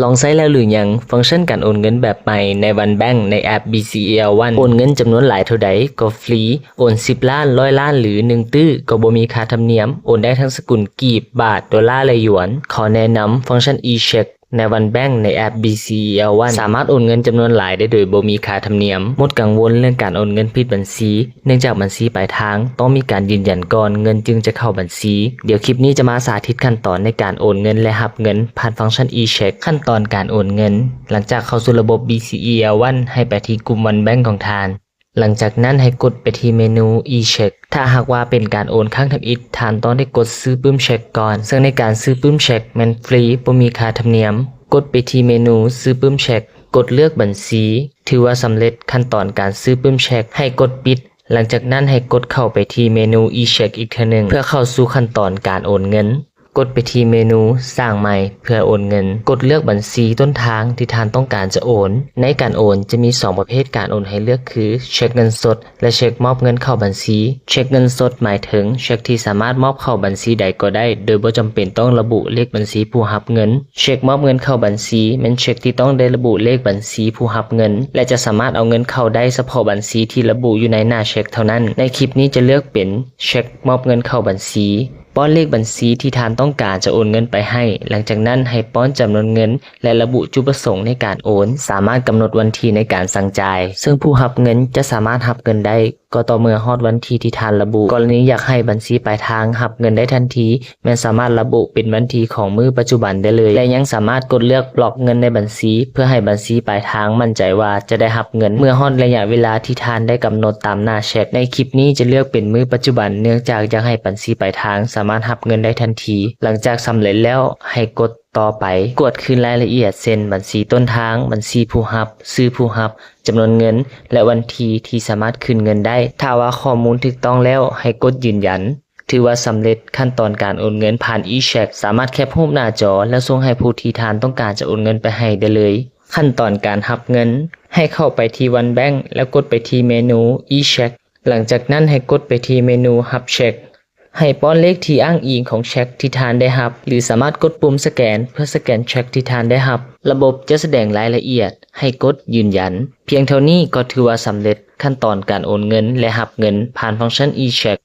ລອງໃຊ້ແລ້ວຫຼືຍັງ? ຟັງຊັນການໂອນເງິນແບບໃໝ່ໃນ One Bank ໃນແອັບ BCEL One ໂອນເງິນຈຳນວນຫຼາຍເທົ່າໃດກໍຟຣີ, ໂອນສິບລ້ານ, ຮ້ອຍລ້ານ ຫຼື ໜຶ່ງຕື້ກໍບໍ່ມີຄ່າທຳນຽມ, ໂອນໄດ້ທັງສະກຸນກີບ, ບາດ, ໂດລາ ແລະ ຢວນ. ຂໍແນະນຳຟັງຊັນ e-check ໃນ One Bank ໃນແອັບ BCEL One ສາມາດໂອນເງິນຈຳນວນຫຼາຍໄດ້ໂດຍບໍ່ມີຄ່າທຳນຽມ. ໝົດກັງວົນເລື່ອງການໂອນເງິນຜິດບັນຊີ ເນື່ອງຈາກບັນຊີປາຍທາງຕ້ອງມີການຢືນຢັນກ່ອນ ເງິນຈຶ່ງຈະເຂົ້າບັນຊີ. ດຽວຄລິບນີ້ຈະມາສາທິດຂັ້ນຕອນໃນການໂອນເງິນ ແລະ ຮັບເງິນຜ່ານຟັງຊັນ e-check. ຂັ້ນຕອນການໂອນເງິນ. ຫຼັງຈາກເຂົ້າສູ່ລະບົບ BCEL One ໃຫ້ໄປທີ່ກຸ່ມ One Bank ຂອງທ່ານ. ຫຼັງຈາກນັ້ນໃຫ້ກົດໄປທີ່ເມນູ e-check. ຖ້າຫາກວ່າເປັນການໂອນຄັ້ງທຳອິດ, ທ່ານຕ້ອງໄດ້ກົດຊື້ປຶ້ມເຊັກກ່ອນ, ເຊິ່ງໃນການຊື້ປຶ້ມເຊັກແມ່ນຟຣີ, ບໍ່ມີຄ່າທຳນຽມ. ກົດໄປທີ່ເມນູຊື້ປຶ້ມເຊັກ, ກົດເລືອກບັນຊີ, ຖືວ່າສຳເລັດຂັ້ນຕອນການຊື້ປຶ້ມເຊັກ. ໃຫ້ກົດປິດ. ຫຼັງຈາກນັ້ນໃຫ້ກົດເຂົ້າໄປທີ່ເມນູ e-check ອີກເທື່ອໜຶ່ງ ເພື່ອເຂົ້າສູ່ຂັ້ນຕອນການໂອນເງິນ. ກົດໄປທີ່ເມນູສ້າງໃໝ່ເພື່ອໂອນເງິນ. ກົດເລືອກບັນຊີຕົ້ນທາງທີ່ທ່ານຕ້ອງການຈະໂອນ. ໃນການໂອນຈະມີສອງປະເພດການໂອນໃຫ້ເລືອກຄື ເຊັກເງິນສົດ ແລະ ເຊັກມອບເງິນເຂົ້າບັນຊີ. ເຊັກເງິນສົດໝາຍເຖິງເຊັກທີ່ສາມາດມອບເຂົ້າບັນຊີໃດກໍໄດ້ ໂດຍບໍ່ຈຳເປັນຕ້ອງລະບຸເລກບັນຊີຜູ້ຮັບເງິນ. ເຊັກມອບເງິນເຂົ້າບັນຊີແມ່ນເຊັກທີ່ຕ້ອງໄດ້ລະບຸເລກບັນຊີຜູ້ຮັບເງິນ ແລະ ຈະສາມາດເອົາເງິນເຂົ້າໄດ້ສະເພາະບັນຊີທີ່ລະບຸຢູ່ໃນໜ້າເຊັກເທົ່ານັ້ນ. ໃນຄລິບນີ້ຈະເລືອກເປັນເຊັກມອບເງິນເຂົ້າບັນຊີ. ປ້ອນເລກບັນຊີທີ່ທ່ານຕ້ອງການຈະໂອນເງິນໄປໃຫ້. ຫຼັງຈາກນັ້ນໃຫ້ປ້ອນຈຳນວນເງິນ ແລະ ລະບຸຈຸດປະສົງໃນການໂອນ. ສາມາດກຳນົດວັນທີໃນການສັ່ງຈ່າຍ, ເຊິ່ງຜູ້ຮັບເງິນຈະສາມາດຮັບເງິນໄດ້ ກໍຕໍ່ເມື່ອຮອດວັນທີທີ່ທ່ານລະບຸ. ກໍລະນີຢາກໃຫ້ບັນຊີປາຍທາງຮັບເງິນໄດ້ທັນທີ, ແມ່ນສາມາດລະບຸເປັນວັນທີຂອງມື້ປັດຈຸບັນໄດ້ເລີຍ ແລະ ຍັງສາມາດກົດເລືອກບລັອກເງິນໃນບັນຊີ ເພື່ອໃຫ້ບັນຊີປາຍທາງໝັ້ນໃຈວ່າຈະໄດ້ຮັບເງິນ ເມື່ອຮອດໄລຍະເວລາທີ່ທ່ານໄດ້ກຳນົດຕາມໜ້າເຊັກ. ໃນຄລິບນີ້ຈະເລືອກເປັນມື້ປັດຈຸບັນ ເນື່ອງຈາກຢາກໃຫ້ບັນຊີປາຍທາງສາມາດຮັບເງິນໄດ້ທັນທີ. ຫຼັງຈາກສຳເລັດແລ້ວ ໃຫ້ກົດຕໍ່ໄປ. ກວດຄືນລາຍລະອຽດ ເຊັ່ນ ບັນຊີຕົ້ນທາງ, ບັນຊີຜູ້ຮັບ, ຊື່ຜູ້ຮັບ, ຈຳນວນເງິນ ແລະ ວັນທີທີ່ສາມາດຄືນເງິນໄດ້. ຖ້າວ່າຂໍ້ມູນຖືກຕ້ອງແລ້ວ ໃຫ້ກົດຢືນຢັນ. ຖືວ່າສຳເລັດຂັ້ນຕອນການໂອນເງິນຜ່ານ e-check. ສາມາດແຄບຮູບໜ້າຈໍ ແລ້ວສົ່ງໃຫ້ຜູ້ທີ່ທ່ານຕ້ອງການຈະໂອນເງິນໄປໃຫ້ໄດ້ເລີຍ. ຂັ້ນຕອນການຮັບເງິນ. ໃຫ້ເຂົ້າໄປທີ່ One Bank ແລ້ວກົດໄປທີ່ເມນູ e-check. ຫຼັງຈາກນັ້ນໃຫ້ກົດໄປທີ່ເມນູຮັບເຊັກ. ໃຫ້ປ້ອນເລກທີ່ອ້າງອີງຂອງເຊັກທີ່ທ່ານໄດ້ຮັບ ຫຼື ສາມາດກົດປຸ່ມສະແກນເພື່ອສະແກນເຊັກທີ່ທ່ານໄດ້ຮັບ. ລະບົບຈະສະແດງລາຍລະອຽດ. ໃຫ້ກົດຢືນຢັນ. ພຽງເທົ່ານີ້ກໍຖືວ່າສຳເລັດຂັ້ນຕອນການໂອນເງິນ ແລະ ຮັບເງິນຜ່ານຟັງຊັນ e-check.